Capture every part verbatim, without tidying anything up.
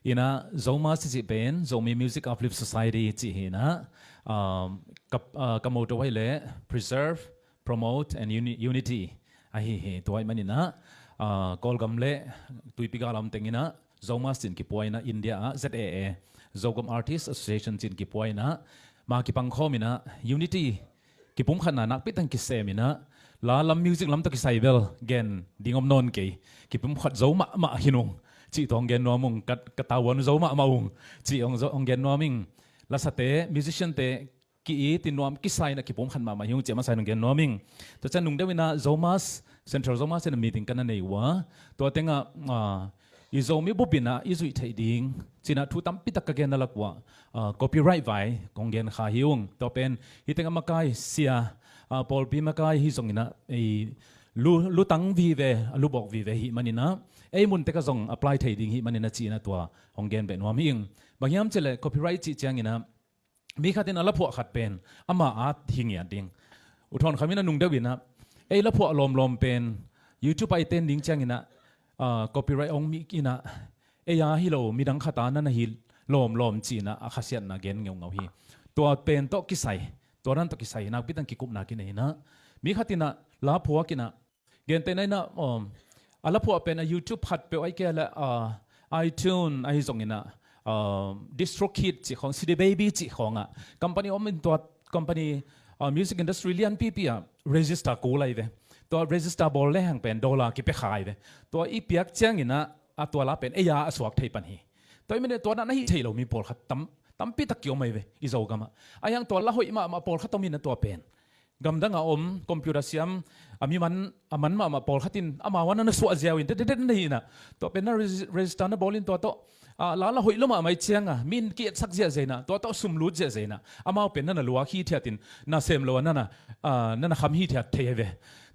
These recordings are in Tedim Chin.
Inah Zomas cih pen Zomi Music Uplift Society cih hi inah, um, ka, uh, ka motto ahih leh preserve, promote and uni-, unity ahi hi. Tua ahih maninah, uh, Kawlgam le Tuipi gal lam tenginah Zomas cih in kipua inah, India ah Z A A, Zogam Artist Association cih in kipua inah, ma kipangkhawm inah unity, kipumkhatna nakpi takin kisem inah, la lam, music lam tawh kisai bel gen ding om nawn kei. Kipumkhat zo mahmah hi ung cih tawh hong gen nuam ung. Ka, ka tavuan zo mahmah ung cih hong, hong gen nuam ing. Lasate, musician-te ki-it, i nuam kisa inah kipumkhat mahmah hi ung cih a masa in hong gen nuam ing. Tua ciang nungdeuh inah Zomas, Central Zomas in a meeting ka na nei uh a, tua tengah, ah, i Zomi bup inah i zuih theih ding cih inah thu tampi tak ka gen a lak uh ah, copyright vai kong gen kha hi ung. Tua pen hih tengah makai sia, ah, pawlpi makai hi zong inah, ei, lu, lutang vive, a lubawk vive ahih maninah, ei mun tekah zong apply thei ding ahih maninah cih inah tua hong gen beh nuam hi ing. Bang hiam cih leh copyright cih ciang inah, mi khat in a laphuah khat pen ama at hi ngiat ding. U Thawn Kham in a nungdeuh inah, ei laphuah lawmlawm pen YouTube ah i ten ding ciang inah, ah, copyright hong mit inah, ei a hi lo, midang khat a na na hi lawmlawm cih inah a khasiatna gen ngeungau hi. Tua pen tawh kisai, tua dan tawh kisai nakpi takin kikupna kinei inah, mi khat inah la phuak inah, gentehna inah, um, a laphuah pen a YouTube khatpeuh ahih kei leh, ah, iTunes ahi zong inah, um, DistroKid cih khawng, CD Baby cih khawng ah, company om in, tua company, ah, music industry lianpipi ah register kul ahi ve. Tua register bawl lehang pen dollar kipia kha ahi ve. Tua i piak ciang inah, a, tua la pen ei a a suak thei pan hi. Tua ahih manin tua dan a hih theih lo mi pawlkhat tam, tampi tak ki-om ahi ve i Zogam ah. Ahi hang tua la hoih mahmah pawlkhat om inah, tua pen gamdang a om, computer siam, a mi man, a man mahmah pawlkhat in amau a na na suah ziau in, dedet na hi inah, tua pen na regi-, register na bawl in, tua tawh, ah, la la hoih lo mahmah ahih ciang a, mi in ki-etsak ziahziah inah, tua tawh sum lut ziahziah inah, amau pen na na luak hithiat in, na sem lo a na na, ah, na na kham hithiat thei ahi ve.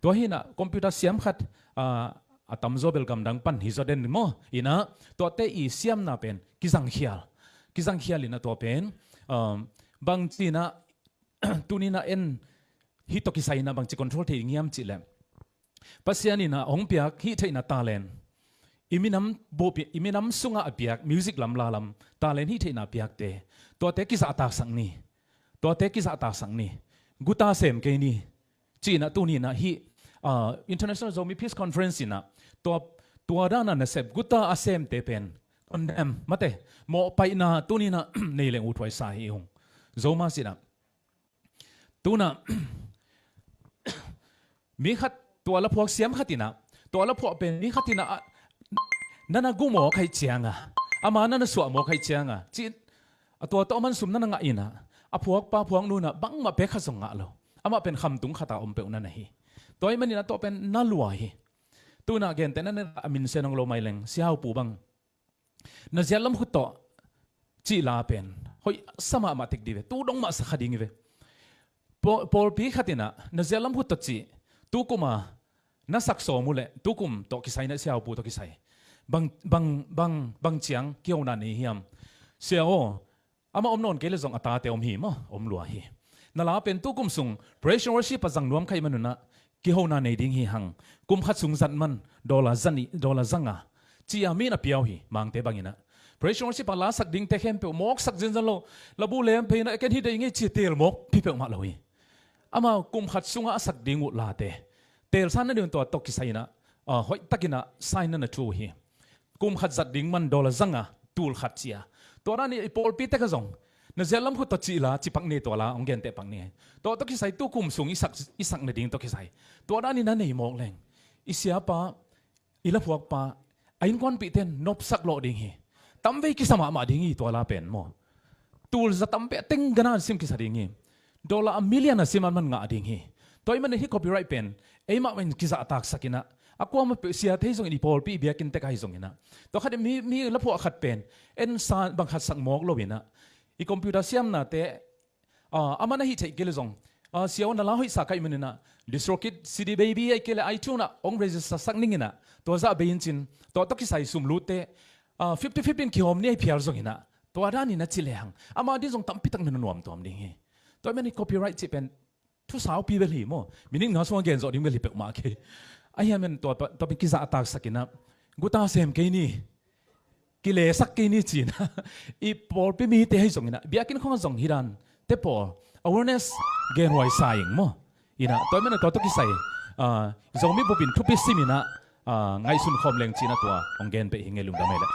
Tua hi inah computer siam khat, ah, a tamzaw bel gamdang pan hi zaw den maw. Inah tuate i siamna pen kizangkhial, kizangkhial inah tua pen, um, bangci inah, tuni inah en hih tawh kisai inah bangci control thei ding hiam cih leh, Pasian inah hong piak hih theihna talent, i minam bup, i minam sungah a piak, music lam, la lam talent hih theihna a piakte, tuate kizahtaksak ni. Tuate kizahtaksak ni. Guta sem kei ni. Cih inah tuni inah hih, ah, International Zomi Peace Conference inah tua, tua dan a nasep guta a semte pen condemn, mate, mawhpaihna tuni inah nei leng uthuai sa hi ung. Zomas inah, tu inah mi khat, tua laphuak siam khat inah, tua laphuah pen mi khat inah, ah, na na gu mawk ahih ciang a, ama na na suah mawk ahih ciang a, cih, a, tua tawh a man sum na na ngah inah, a phuakpa phuaknu inah bangmah pek khat zong ngah lo. Amah pen khamtung khat a om peuh na na hi. Tua ahih manin a tua pen na lua hi. Tu inah gentehna inah a min sen hong lo mai leng, Sia Hau Pu bang, Na Ziat Lam Khut Tawh cih la pen hoih sa mahmah tek dih ve. Tu dong mah sa kha ding hi ve. Paw-, pawlpi khat inah Na Ziat Lam Khut Tawh cih tu kum a na sak sawm uh leh tu kum tawh kisai inah, Sia Hau Pu tawh kisai, bang, bang, bang, bang ciang kihona nei hiam? Sia aw, amah om nawn kei leh zong a tate om hi maw, om lua hi. Na la pen tu kum sung praise and worship a zang nuam ka hih man un ah kihona nei ding hi hang. Kum khat sung zat man dollar za nih, dollar za nga ci-a mi in a pia uh hi, Mangte bang inah. Praise and worship a la sak dingte khempeuh mawk sak zenzen lo. Labu lem phei inah ken hi deih ngei ci-a teel mawk phi peuhmah lo hi. Amau kum khat sungah a sak ding uh late teelsa na ding uh, tua tawh kisai inah, ah, hoih tak inah sign na na thu uh hi. Kum khat zat ding man dollar za nga, tul khat ci-a. Tua dan in i pawlpi tek ah zong Na Ziat Lam Khut Tawh cih la, ci pak ni, tua la hong genteh pak ni. Tua tawh kisai tu kum sung i sak, i sak nading tawh kisai, tua dan in na nei mawk leng, i siapa, i laphuakpa, a innkuanpihte in nopsak lawh ding hi. Tamvei kisa mahmah ding hi tua la pen maw. Tul za tam peuh teng gana sim kisa ding hi. Dollar a million a sim a man ngah ding hi. Tua ahih manin hih copyright pen eimah in kizahtaksak inah, a kuamah peuh sia thei zongin, i pawlpi i biakinn tek ahi zong inah, tua khat in mi, mi laphuah khat pen en sa bang khat sak mawk lo inah, i computer siamnate, ah, a man ahih theih kei leh zong, ah, sia aw, na la hoihsa ka hih man inah DistroKid, CD Baby ahih kei leh iTunes ah hong register sak ning inah, tua zah bei in cin, tua tawh kisai sum lutte, ah, fifty fifty in kihawm ni, a hi phial zong inah, tua dan in na ci lehang, amah ding zong tampi tak na na nuamtuam ding hi. Tua ahih manin copyright cih pen thu saupi bel hi maw. Minute nga sungah gen zawh ding bel hi peuhmah kei. Ahi hangin tua, tua pen kizahtaksak inah, guta sem kei ni. kilesak kei ni ci-in ah, i pawlpi mite ahi zongin ah, biakinn khawng ah zong hi dan te pawl awareness genhuai sa ing maw. Ina tua manin ah tua tawh kisai, ah, Zomi bupin thupi simin ah, ah, ngaihsun khawm leng ci-in ah tua hong gen pah ing ei, lungdam ei leh.